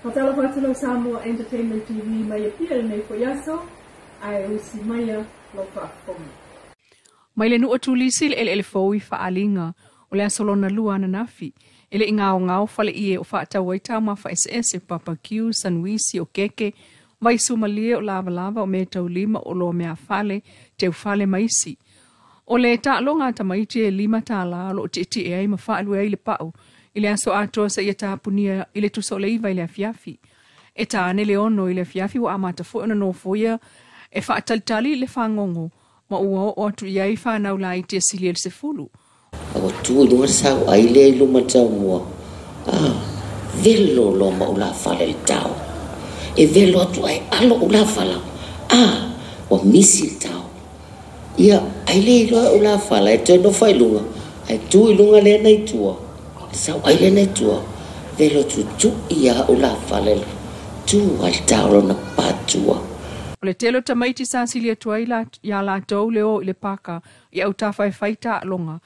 Faatalofa atu lau Samoa Entertainment TV mai Apia i lenei foi aso, ae usi maia lau faafofoga. Mai le nuu o Tulisi le eleele fou i faaaliga o le aso lona lua ananafi, e le i gaogao faleie o faatau ai taumafa eseese, papakiu, sanuisi, o keke, vaisumalie o lavalava o meataulima o oloa meafale, teufale ma isi. O le taaloga a tamaiti e $5 o loo tietie ai ma faalue ai le pau i le aso atoa seia tapunia i le tusa o le 9 i le afiafi. E ta ane le 6 i le afiafi ua amata foi ona nofoia e faatalitali le fagogo ma ua oo atu i ai fanau laiti e sili ai le 10. Ua tu i luga le sau ai lea i luma le taumua. Ah, velo loa ma ulafala i le tao. E velo atu ai alo ulafala. Ah, ua misi le tao. Ia, ai le iloa ulafala e toe nofo i luga. Ai tu i luga lea na i tua. Le sau ai lea na i tua. Velo tutu ia ulafala i tu ai le tao lona patua. O le tele o tamaiti sa sili atu ai iā latou le o i le paka i autafa e fai taaloga.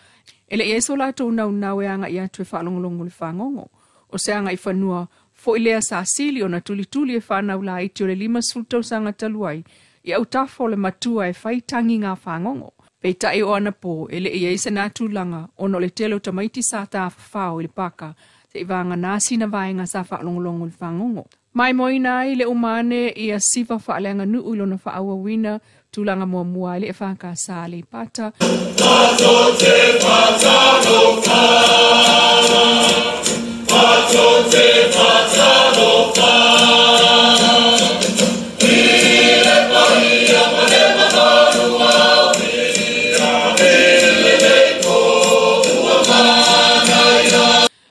E le i ai so latou naunau e aga'i atu e faalogologo le fagogo. O se agaifanua foi lea sa sili ona tulituli e fanau laiti o le 50 tausaga talu ai i autafa o le matua e fai tagiga fagogo. Peitai o anapo e le i ai se na tulaga ona o le tele o tamaiti sa tafafao i le paka se'i vagana sina vaega sa faalogologo le fagogo. Maimoaina ai le umane ia siva faaleaganuu i lona faaauauina tulaga muamua ai le EFKS Aleipata.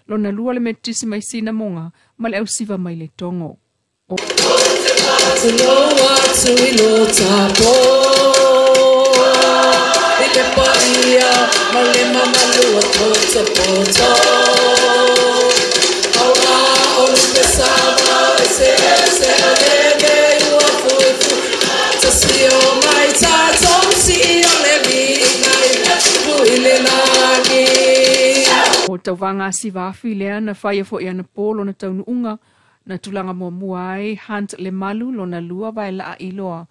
Lona lua le metisi mai sinamoga ma le ausiva mai le Togo. O tauvaga a siva afi lea na faia foi anapo lona taunuuga na tulaga muamua ai Hunt Lemalu lona lua vaelaa iloa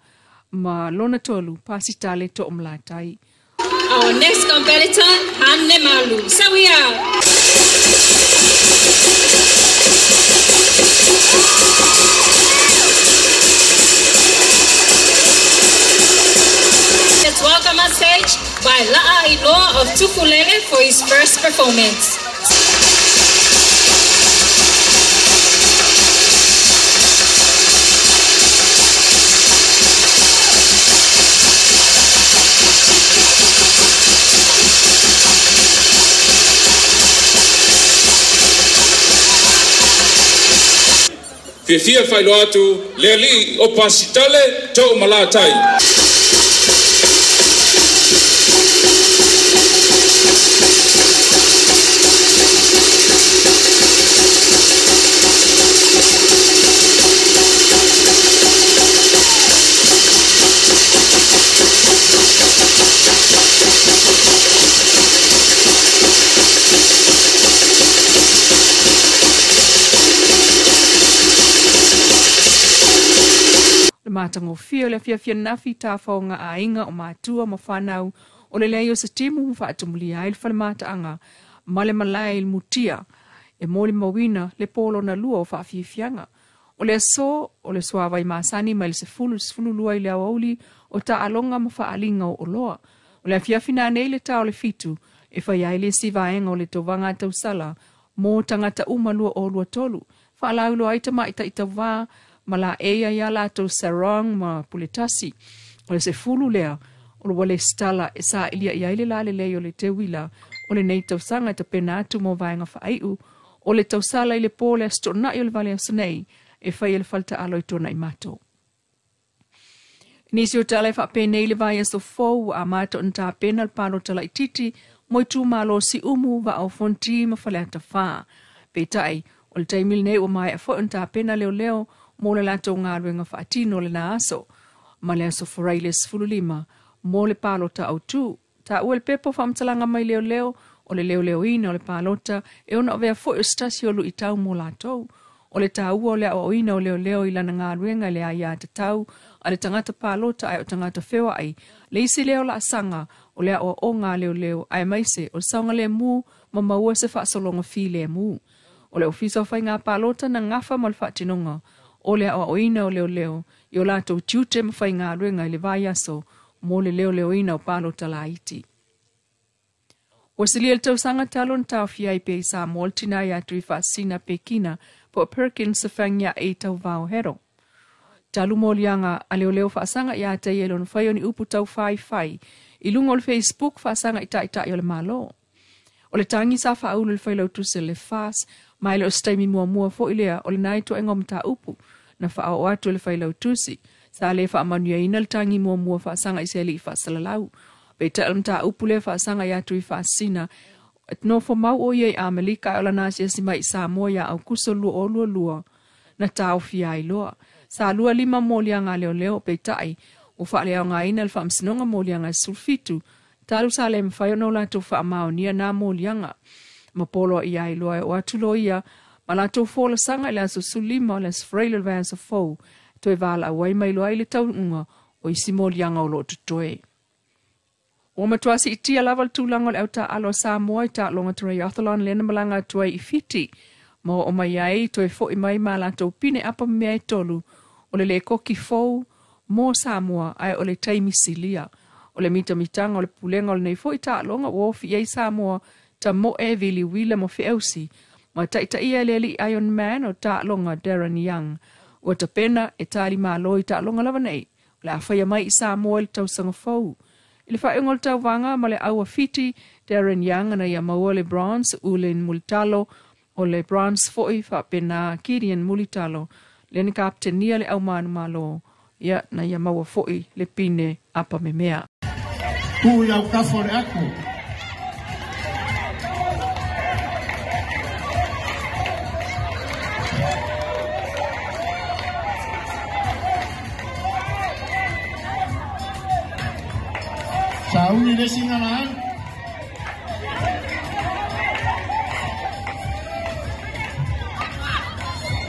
ma lona tolu Pasitale Toomalatai. Our next competitor, Hunt Lemalu. Sawia! Let's welcome on stage by La'a Iloa of Tukulele for his first performance. Fiafia whailoa atu, le alii o Pasitale Toomalatai. Matagofia o le afiafi ananafi tafaoga aiga o matua ma fanau o le leai o se timu ma faatumulia ai le falemataaga ma le malae i le mutia e molimauina le po lona lua o faafiafiaga. O le aso o le suavai masani mai le 10 12 i le aoauli o taaloga ma faaliga o oloa. O le afiafi nanei le ta o le 7 e fai ai le isi vaega o le tovaga a tausala mo tagata uma 2023 faalauiloa ai tamaʻitaʻi tauvā ma la eia ia latou sarong ma puletasi. O le 10 lea o le ua lesitala e saʻilia i ai le lalelei o le teuila o lenei tausaga e tapena atu mo vaega faaiu o le tausala i le po le aso toonai o le valeaso nei e fai e le faletaalo i Tuanaimato. Nisi o tala e faapenei le vaiaso fou ua amata ona tapena le palota laitiiti mo itumalo Siumu, Vaa o Fonoti ma Faleata 4. Peitai, o le taimi lenei ua maea foi ona tapena leoleo mo le latou galuega faatino lena aso ma le aso Forai le 15 mo le palota autū. Taua le pepa o faamatalaga mai leoleo o le leoleoina o le palota e ona avea foi o se tasi o luitau mo latou. O le tāua o le aoaoina o leoleo i lana galuega i le aiātatau a le tagata palota ae o tagata feoai, le isi lea o laasaga o le aoaoga a leoleo aemaise o le saogalemu ma maua se faasologa filemu. O le Ofisa o Faiga Palota na gafa ma le faatinoga o le aoaoina o leoleo i o latou tiute ma faigaluega i le vaiaso mo le leoleoina o palota laiti. Ua silia le tausaga talu ona taofia ai pea i Samoa le tinā ia Tuifaasisina Pekina po o Perkins Sefagaia'i Tauvao Hero. Talu moliaga a leoleo faasaga ia te ia i lona fai o ni upu taufaifai i luga o le Facebook faasaga i Taitai o le Malo. O le tagi sa faaulu i le failautusi a le FAS, ma e le o se taimi muamua foi lea o lena ituaiga o mataupu na faaoo atu e le failautusi. Sa le faamanuiaina le tagi muamua faasaga i se alii faasalalau. Peitai o le mataupu lea faasaga ia Tuifaasisina, nofo mau o ia i Amelika ae o lana asiasi mai i Samoa ia Aukuso 2022 na taofia ai loa. Sa 25 moliaga a leoleo, peitai ua faaleaogaina le faamasinoga moliaga e 17 talu sa le mafai ona o latou faamaonia nā moliaga. Ma poloaia ai loa e oo atu loia ma latou folasaga i le aso 15 o le aso Faraile o le vaiaso fou e toe valaau ai ma iloa ai le taunuuga o isi moliaga o lo o totoe. Ua matua siitia lava le tulaga o le autaaalo a Samoa i taaloga triathlon lea na malaga atu ai i Fiti ma oo mai ai toe foi mai ma latou pine apa mea e tolu o le lēkoki fou mo Samoa ae o le taimi silia. O le mitamitaga o le pulega o lenei foi taaloga ua ofi i ai Samoa tamoe viliuila ma feausi ma taitaia e le alii Iron Man o taaloga Darren Young. Ua tapena e tali malo i taaloga lava nei o le a faia mai i Samoa i le tausaga fou. I le faaiuga o le tauvaga ma le au a Fiti, Darren Young na ia maua le bronze, Ulin Mulitalo o le bronze foi faapena Gideon Mulitalo lea na kaptenia le au manumalo, ia na ia maua foi le pine apa memea. Tuu i autafa o le ato. Sauni le isi gala alu.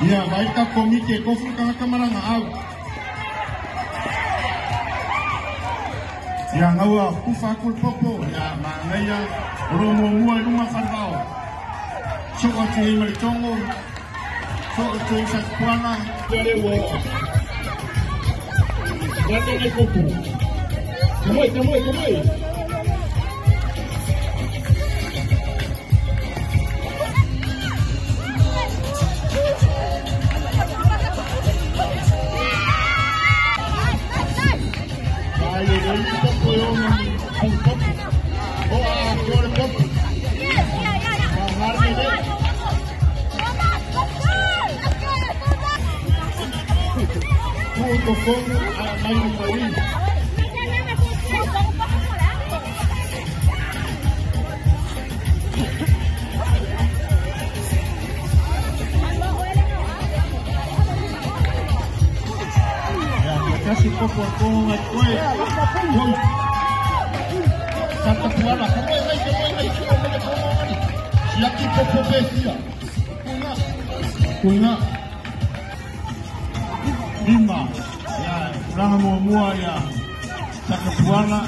Ia, vaai ta komiti e kofu le tagata ma lana au. Ia, gaua kufa atu le popo, ia, manaia, o lo o muamua i luma falevao. Soo atu ai ma le togo, soo atu ai Satupuala. Ia le ua oo. Lata nai popo. Tamoe, tamoe, tamoe. Ai e le isi popo e ona ni au popo. O a atoa le popo. Faaaoga le mea lea. Tuu i totonu ae aumai le mauina. Ia, tasi popo a togo ngai koe. Oi. Sata puala. Ka moe mai, ka moe mai, tua mai le togo ngai. Siaki popo pe fia. Kuinga. Kuinga. Lima. Ia, tulaga muamua ia Saka Puala.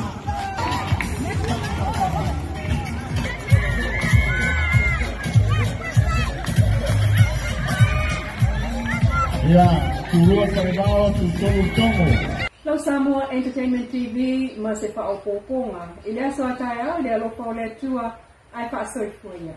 Ia, tulua Talevao, tutolu Togo. Lau Samoa Entertainment TV ma se faaopoopoga i le aso a taeao i le alofa o le Atua ae faasoifua ia.